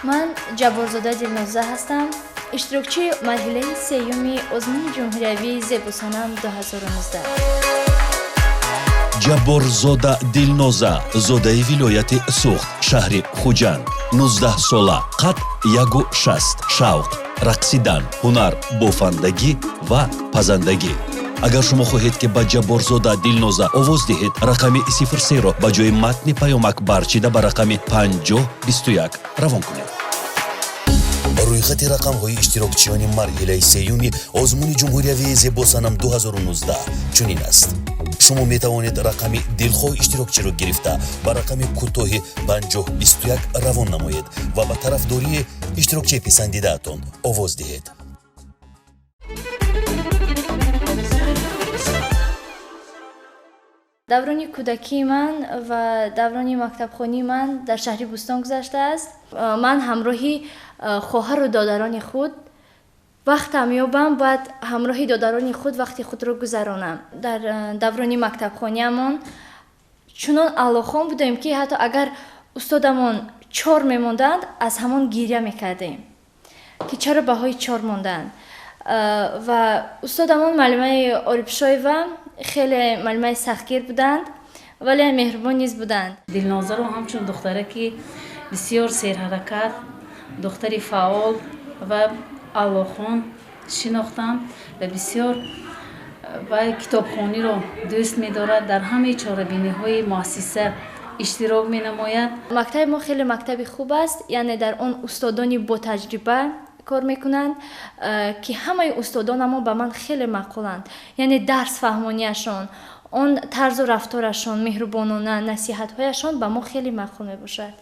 Ман Ҷабборзода Дилноза ҳастам, иштирокчии марҳилаи сеюми озмуни ҷумҳуриявии «Зебосанам 2019». Ҷабборзода Дилноза, зодаи вилояти Суғд, шаҳри Хуҷанд, 19 сола, қад 1,60, шавқ рақсидан, ҳунар бофандагӣ ва пазандагӣ. Агар шумо хоҳед, ки ба Ҷабборзода Дилноза овоз диҳед, рақами 03-ро ба ҷои матни паёмак барчида, ба рақами 5021 равон кунед. Рӯйхати рақамҳои иштирокчиёни марҳилаи сеюми озмуни ҷумҳуриявии «Зебосанам 2019» чунин аст. Шумо метавонед рақами дилхоҳ иштирокчиро гирифта, ба рақами кӯтоҳи 5021 равон намоед ва ба тарафдории иштирокчии писандидаатон овоз диҳед. Даврони кӯдакии ман ва даврони мактабхонии ман дар шаҳри Бӯстон гузаштааст. Ман ҳамроҳи хоҳару додарони худ вақтам ёбам, бояд ҳамроҳи додарони худ вақти худро гузаронам. Дар даврони мактабхониамон чунон аълохон будем, ки ҳатто агар устодамон чор мемонданд, аз ҳамон гиря мекардем, ки чаро баҳои чор монданд. Ва устодамон, муаллимаи Орибшоева, хеле муаллимаи сахтгир буданд, вале меҳрубон низ буданд. Дилнозаро ҳамчун духтараки бисёр серҳаракат, духтари фаъол ва аълохон шинохтам ва бисёр вай китобхониро дӯст медорад, дар ҳамаи чорабиниҳои муассиса иштирок менамояд. Мактаби мо хеле мактаби хуб аст, яъне дар он устодони ботаҷриба кор мекунанд, ки ҳамаи устодонамо ба ман хеле маъқуланд, яъне дарс фаҳмонияшон, он тарзу рафторашон, меҳрубонона насиҳатҳояшон ба мо хеле маъқул мебошад.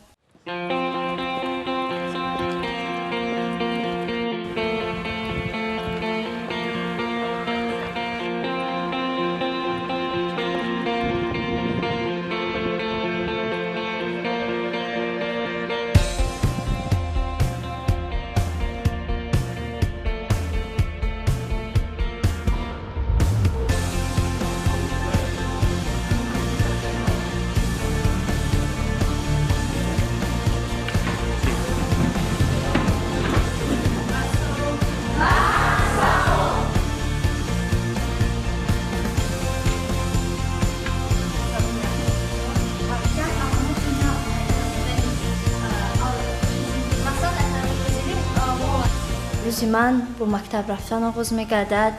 Рӯзи ман бо мактаб рафтан оғоз мегардад.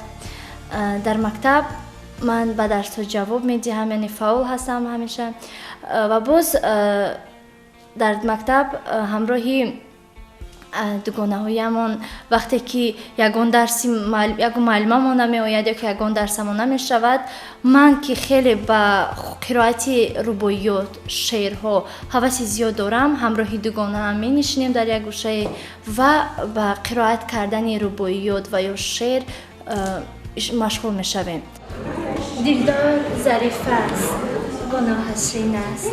Дар мактаб ман ба дарсҳо ҷавоб медиҳам, яъне фаъол ҳастам ҳамеша. Ва боз дар мактаб ҳамроҳи дугонаҳоямон, вақте ки ягон дарси ягон муаллимамон намеояд ё ки ягон дарсамон намешавад, ман ки хеле ба қироати рубоиёт, шеърҳо ҳаваси зиёд дорам, ҳамроҳи дугонаам менишинем дар як гӯшае ва ба қироат кардани рубоиёт ва ё шеър машғул мешавем. Дилдор зариф аст, гуноҳаш шин аст,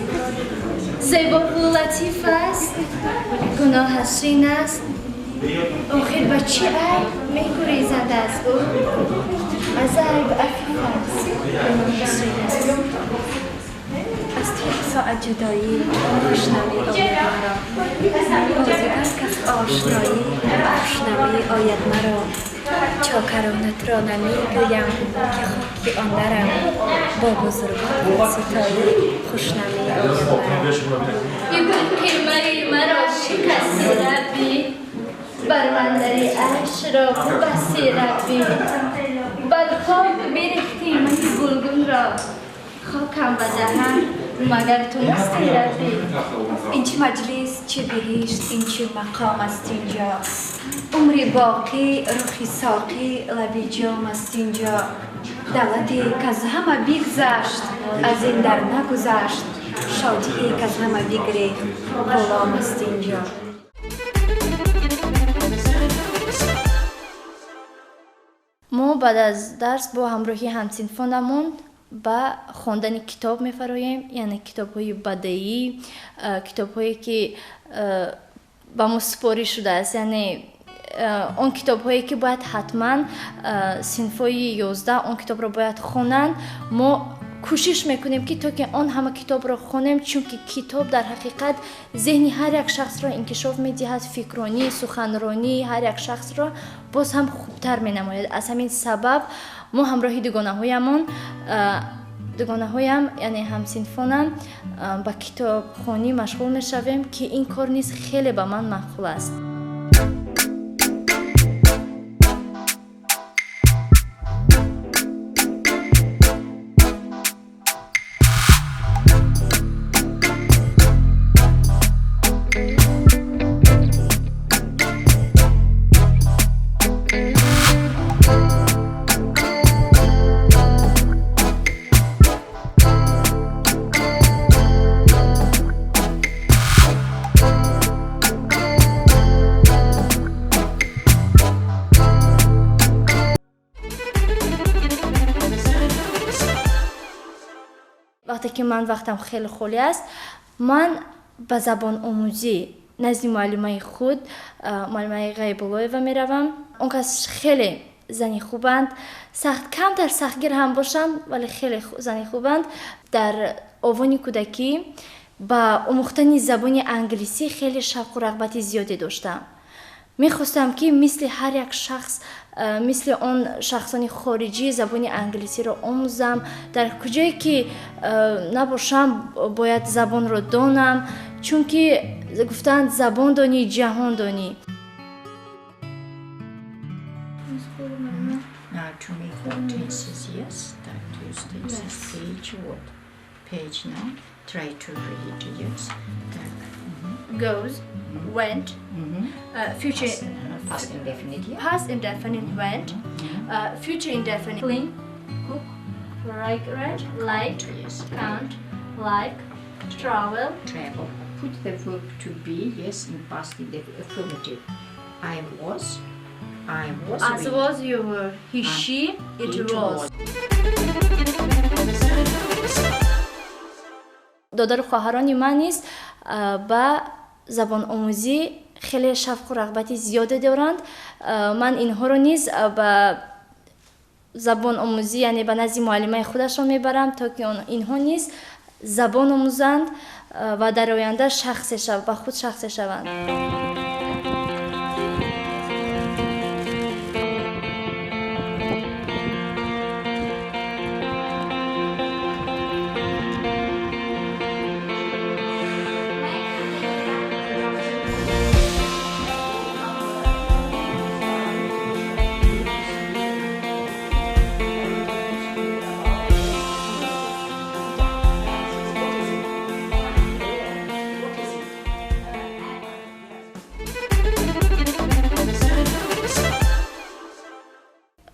зебову латиф аст, гуноҳаш шин аст. Охир ба чӣ айб мегурезад аз ӯ? Аз айб афиф аст, гуноҳаш шин аст. Аз ту як соат ҷудоӣ хуш намеояд маро, бозигар кас ошноӣ хуш намеояд маро. Чокаронатро намегӯям, ки хоки он дарам, бо бузургон ситоӣ хуш намеояд маро. Бигӯ, маро шикасти раббӣ, бар ман дари айшро бубасти раббӣ. Бар хок бирехтӣ мани гулгунро, хокам ба даҳан, магар ту нисти раббӣ? Ин чӣ маҷлис, чӣ биҳишт, ин чӣ мақом аст инҷо? Умри боқӣ, рухи соқӣ, лаби ҷом аст инҷо. Давлате каз ҳама бигзашт, аз ин дар нагузашт, шодие каз ҳама бигрехт, ғулом аст инҷо. Мо баъд аз дарс бо ҳамроҳи ҳамсинфонамон ба хондани китоб мефароем, яъне китобҳои бадеӣ, китобҳое ки ба мо супориш шудааст, яъне Он китобҳое ки бояд ҳатман синфҳои 11 он китобро бояд хонанд, мо кӯшиш мекунем ки то ки он ҳама китобро хонем, чунки китоб дар ҳақиқат зеҳни ҳар як шахсро инкишоф медиҳад, фикронӣ, суханронӣ ҳар як шахсро боз ҳам хубтар менамояд. Аз ҳамин сабаб мо ҳамроҳи дугонаҳоям, яъне ҳамсинфонам, ба китобхонӣ машғул мешавем, ки ин кор низ хеле ба ман маъқул аст. Вақте ки ман вақтам хеле холӣ аст, ман ба забономӯзӣ назди муаллимаи худ, муаллимаи Ғайбуллоева меравам. Он кас хеле зани хубанд, сахт камтар сахтгир ҳам бошанд, вале хеле зани хубанд. Дар овони кӯдакӣ ба омӯхтани забони англисӣ хеле шавқу рағбати зиёде доштам. Мехостам ки мисли ҳар як шахс, мисли он шахсони хориҷӣ забони англисиро омӯзам. Дар куҷое ки набошам, бояд забонро донам, чунки гуфтанд забон донӣ, ҷаҳон донӣ. Now to make what tenses, yes, that use tenses, page what? Page now, try to read, yes. Так. Goes, went, future, Past indefinite, yeah. Past indefinite went, future indefinite, clean, cook, write, write, like, Yes. count, like, travel. Travel. Put the verb to be, yes, in past indefinite, affirmative. I was, I was. As read. was, you were, he, she, it, it was. was. Додару хоҳарони ман низ ба забономӯзӣ хеле шавқу рағбати зиёде доранд. Ман инҳоро низ ба забономӯзӣ, яъне ба назди муаллимаи худашон мебарам, то ки инҳо низ забон омӯзанд ва дар оянда ба худ шахсе шаванд.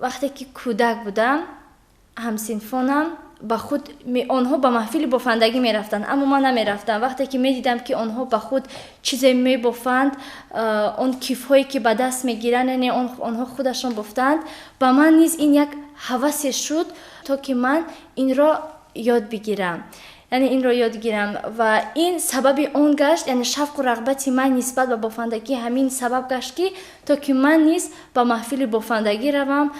Вақте ки кӯдак будам, ҳамсинфонам ба худ онҳо ба маҳфили бофандагӣ мерафтанд, аммо ман намерафтам. Вақте ки медидам, ки онҳо ба худ чизе мебофанд, он кифҳое ки ба даст мегиранд, яъне онҳо худашон бофтанд, ба ман низ ин як ҳавасе шуд, то ки ман инро ёд бигирам. Яъне инро ёд гирам ва ин сабаби он гашт, яъне шавқу рағбати ман нисбат ба бофандагӣ ҳамин сабаб гашт, ки то ки ман низ ба маҳфили бофандагӣ равам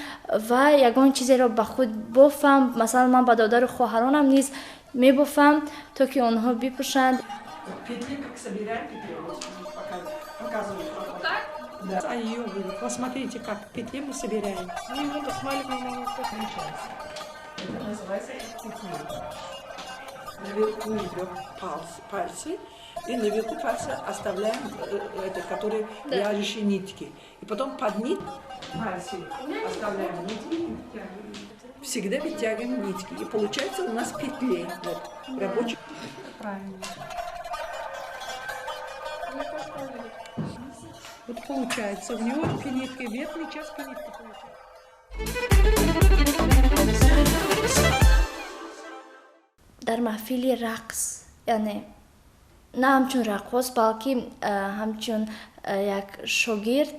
ва ягон чизеро ба худ бофам. Масалан, ман ба додару хоҳаронам низ мебофам, то ки онҳо бипӯшанд. Петли, как собираем петли, вот, показываю. Да. А ее вы посмотрите, как петли мы собираем. Это называется петли. Наверху идем пальцы, и наверху пальцы оставляем, это, которые вяжущие нитки. И потом под нить пальцы оставляем нитки и вытягиваем. Всегда вытягиваем нитки. И получается у нас петли. Вот, рабочий. Правильно. Вот получается, у него пинетка, верхний час пинетка получается. Дар маҳфили рақс, яъне на ҳамчун раққос, балки ҳамчун як шогирд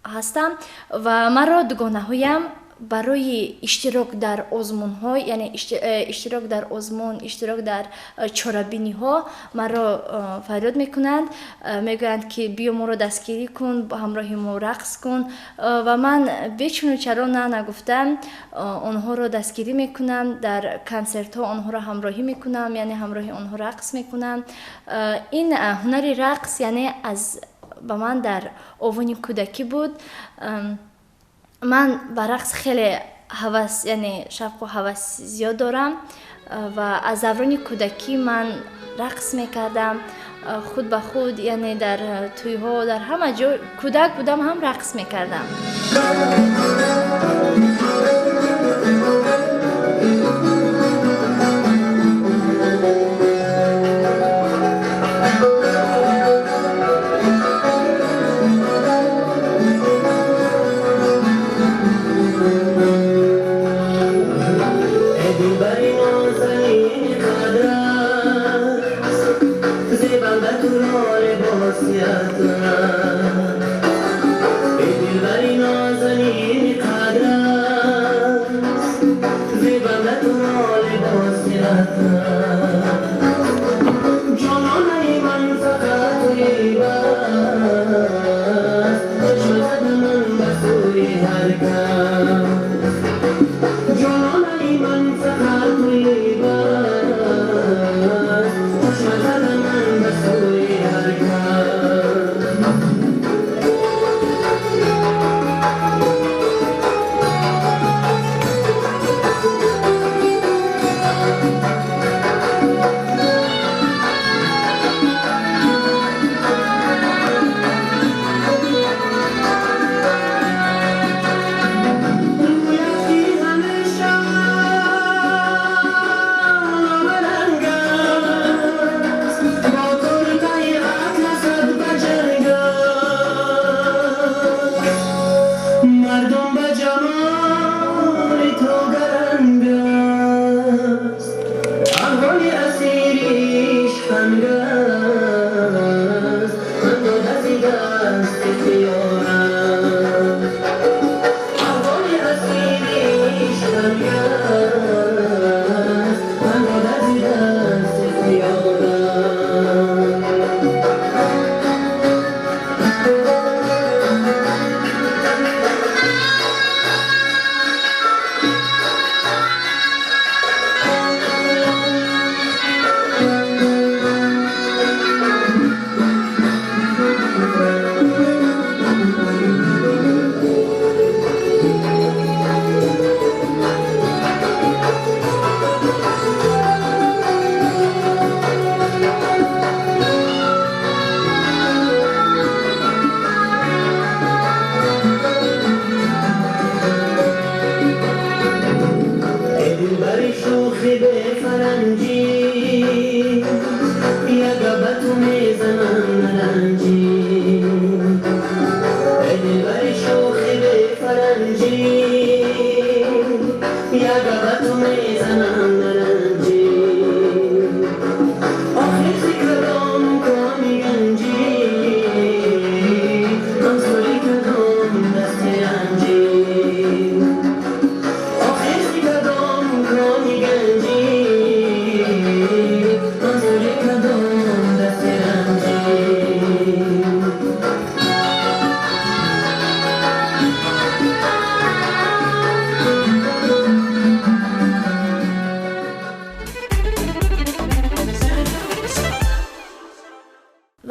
ҳастам ва маро дугонаҳоям Барои иштирок дар озмунҳо, яъне иштирок дар озмун, иштирок дар чорабиниҳо маро фарёд мекунанд, мегӯянд ки биё моро дастгирӣ кун, ҳамроҳи мо рақс кун, ва ман бечуну чаро на нагуфтам онҳоро дастгирӣ мекунам, дар консертҳо онҳоро ҳамроҳӣ мекунам, яъне ҳамроҳи онҳо рақс мекунам. Ин ҳунари рақс яъне аз ба ман дар овони кӯдакӣ буд. Ман ба рақс хеле ҳавас, яъне шавқу ҳавас зиёд дорам ва аз даврони кӯдакӣ ман рақс мекардам худ ба худ, яъне дар тӯйҳо, дар ҳама ҷо кӯдак будам ҳам рақс мекардам.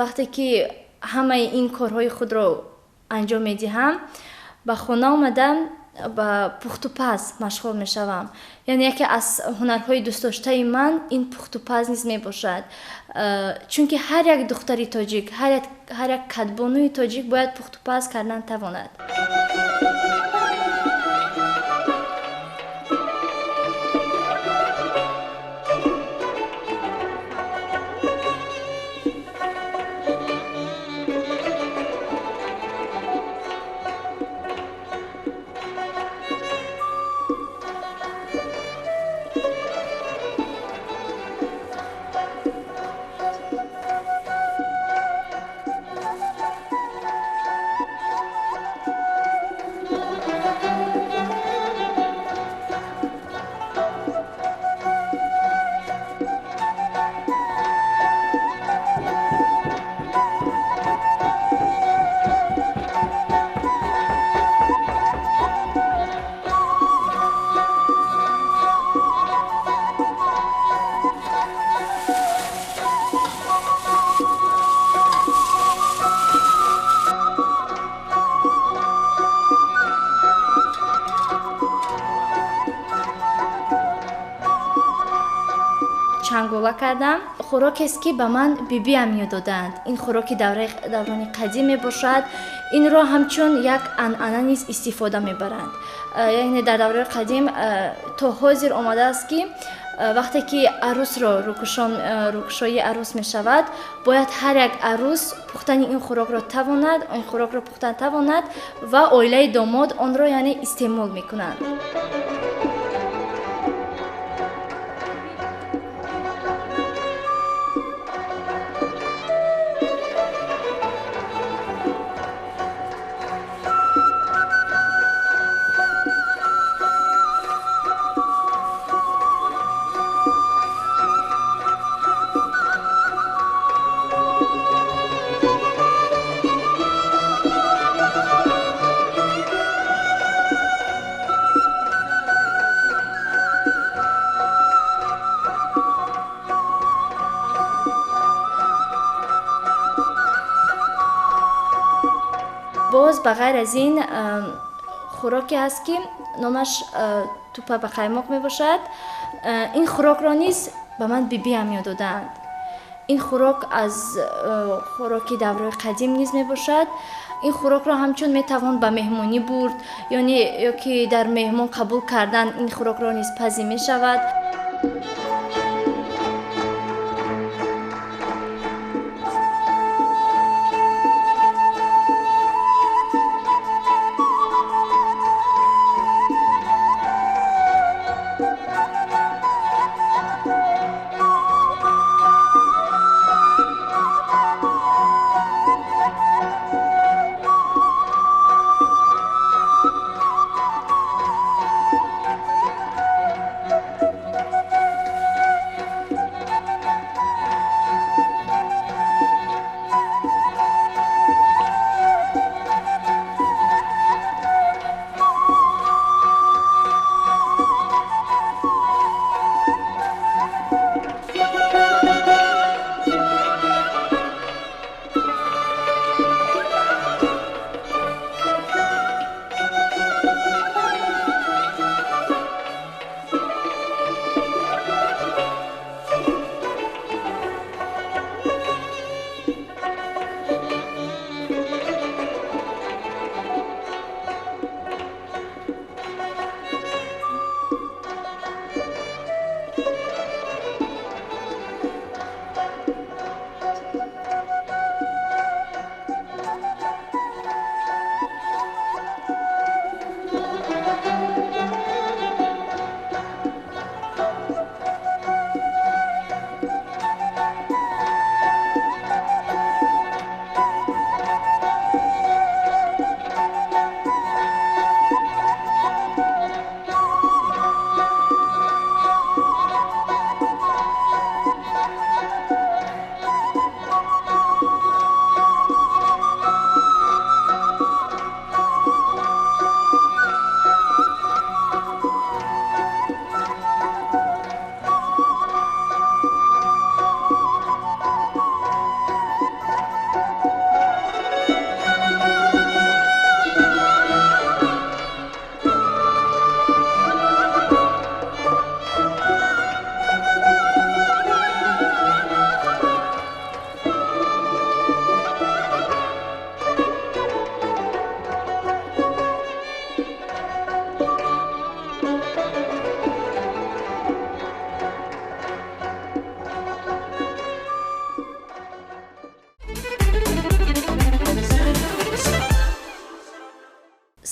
Вақте ки ҳамаи ин корҳои худро анҷом медиҳам, ба хона омадам ба пухтупаз машғул мешавам. Яъне яке аз ҳунарҳои дӯстдоштаи ман ин пухтупаз низ мебошад. Чунки ҳар як духтари тоҷик, ҳар як кадбонуи тоҷик бояд пухтупаз кардан тавонад. Чангола кардам. Хӯрокест, ки ба ман бибиам ёд доданд. Ин хӯроки даврони қадим мебошад. Инро ҳамчун як анъана низ истифода мебаранд. Яъне дар давраи қадим то ҳозир омадааст, ки вақте ки арӯсро рӯкушоии арӯс мешавад, бояд ҳар як арӯс пухтани ин хӯрокро тавонад, ин хӯрокро пухтан тавонад ва оилаи домод онро яъне истеъмол мекунанд. Боз ба ғайр аз ин хӯроке ҳаст, ки номаш тупа ба қаймоқ мебошад. Ин хӯрокро низ ба ман бибиам ёд додаанд. Ин хӯрок аз хӯроки давраи қадим низ мебошад. Ин хӯрокро ҳамчун метавон ба меҳмонӣ бурд, ё ки дар меҳмон қабул кардан ин хӯрокро низ пазӣ мешавад.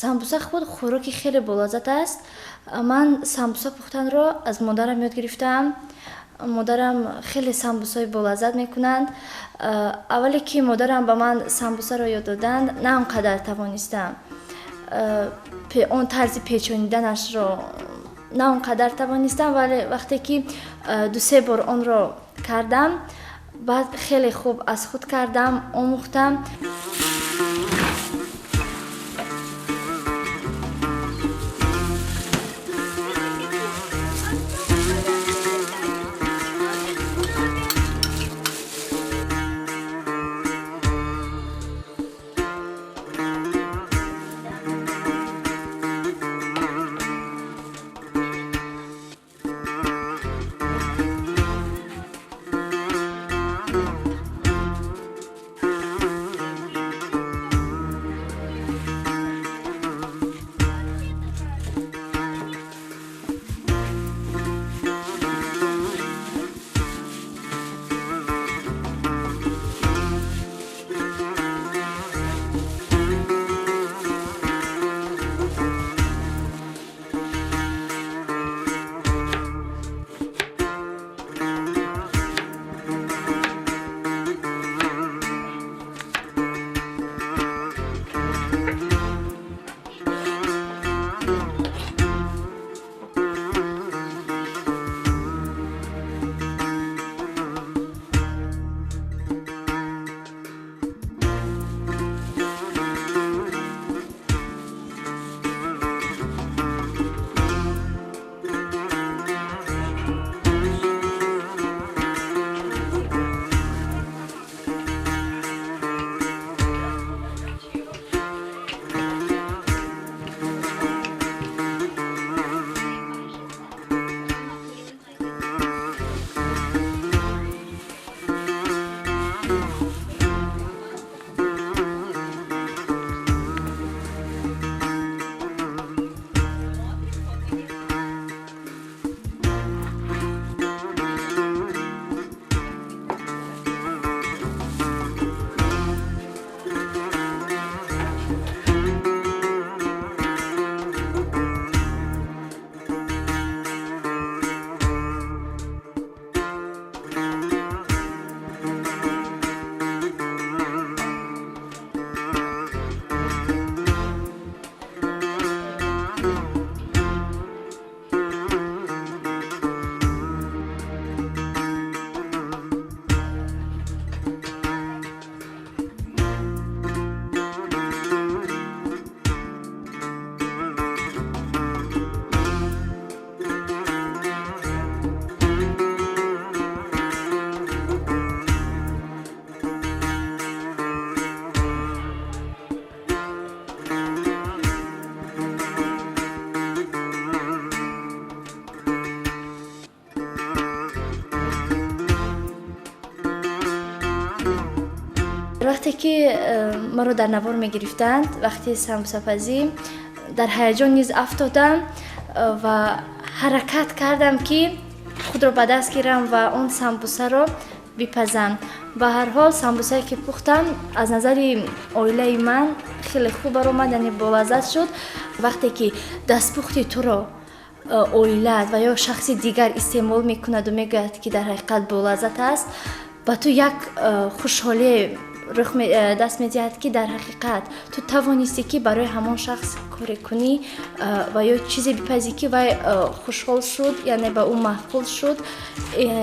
Самбуса худ хӯроки хеле болаззат аст. Ман самбуса пухтанро аз модарам ёд гирифтаам. Модарам хеле самбусаҳои болаззат мекунанд. Аввале ки модарам ба ман самбусаро ёд доданд, на он қадар тавонистам, он тарзи печониданашро на он қадар тавонистам, вале вақте ки дусе бор онро кардам, баъд хеле хуб аз худ кардам, омӯхтам. Вақте ки маро дар навор мегирифтанд, вақти самбусапазӣ дар ҳаяҷон низ афтодам ва ҳаракат кардам, ки худро ба даст гирам ва он самбусаро бипазам. Ба ҳар ҳол, самбусае ки пухтам, аз назари оилаи ман хеле хуб баромад, яъне болаззат шуд. Вақте ки дастпухти туро оилаат ва ё шахси дигар истеъмол мекунаду мегӯяд, ки дар ҳақиқат болаззат аст, ба ту як хушҳолие рух даст медиҳад, ки дар ҳақиқат ту тавонистӣ, ки барои ҳамон шахс коре кунӣ ва ё чизе бипазӣ, ки вай хушҳол шуд, яъне ба ӯ маъқул шуд.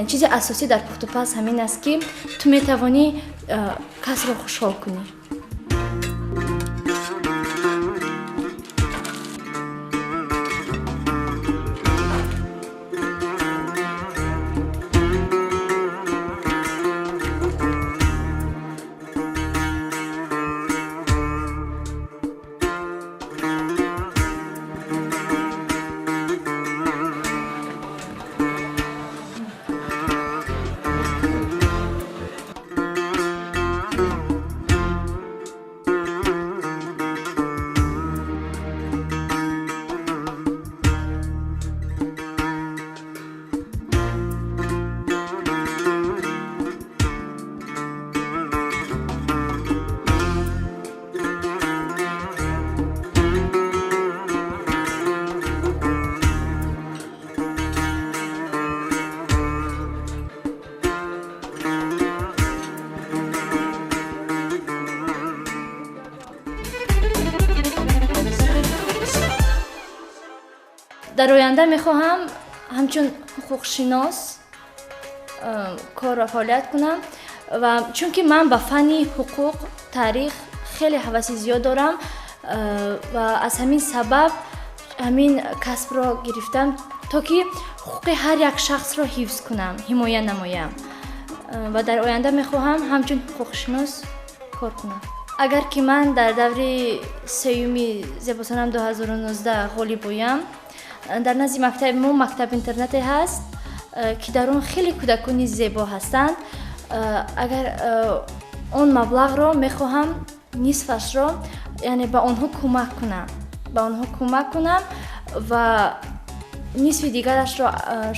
Чизи асосӣ дар пухтупаз ҳамин аст, ки ту метавонӣ касро хушҳол кунӣ. Дар оянда мехоҳам ҳамчун ҳуқуқшинос кор ва фаъолият кунам ва чунки ман ба фанни ҳуқуқ, таърих хеле ҳаваси зиёд дорам ва аз ҳамин сабаб ҳамин касбро гирифтам, то ки ҳуқуқи ҳар як шахсро ҳифз кунам, ҳимоя намоям. Ва дар оянда мехоҳам ҳамчун ҳуқуқшинос кор кунам. Агар ки ман дар даври сеюми Зебосанам 2019 ғолиб оям, дар назди мактаби мо мактаб интернате ҳаст, ки дар он хеле кӯдакони зебо ҳастанд. Агар он маблағро мехоҳам нисфашро, яъне ба онҳо кӯмак кунам, ба онҳо кӯмак кунам ва нисфи дигарашро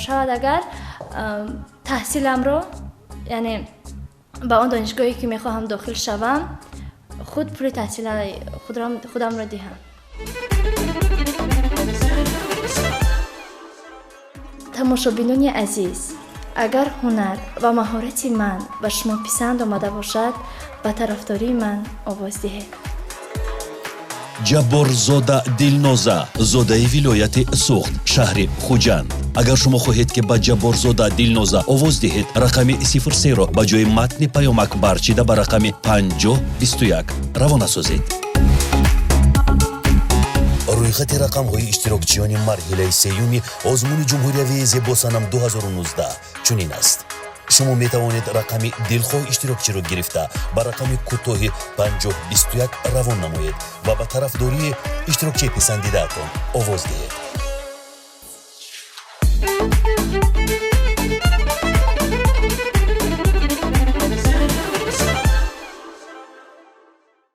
шавад, агар таҳсиламро, яъне ба он донишгоҳе ки мехоҳам дохил шавам, худ пули таҳсили худамро диҳам. Тамошобинони азиз, агар ҳунар ва маҳорати ман ба шумо писанд омада бошад, ба тарафдории ман овоз диҳед. Ҷабборзода Дилноза, зодаи вилояти Суғд, шаҳри Хуҷанд. Агар шумо хоҳед, ки ба Ҷабборзода Дилноза овоз диҳед, рақами 03-ро ба ҷои матни паёмак барчида ба рақами 5021 равона созед. Рӯйхати рақамҳои иштирокчиёни марҳилаи сеюми озмуни ҷумҳуриявии Зебосанам 2019 чунин аст. Шумо метавонед рақами дилхоҳ иштирокчиро гирифта ба рақами кӯтоҳи 5021 равон намоед ва ба тарафдории иштирокчии писандидаатон овоз диҳед.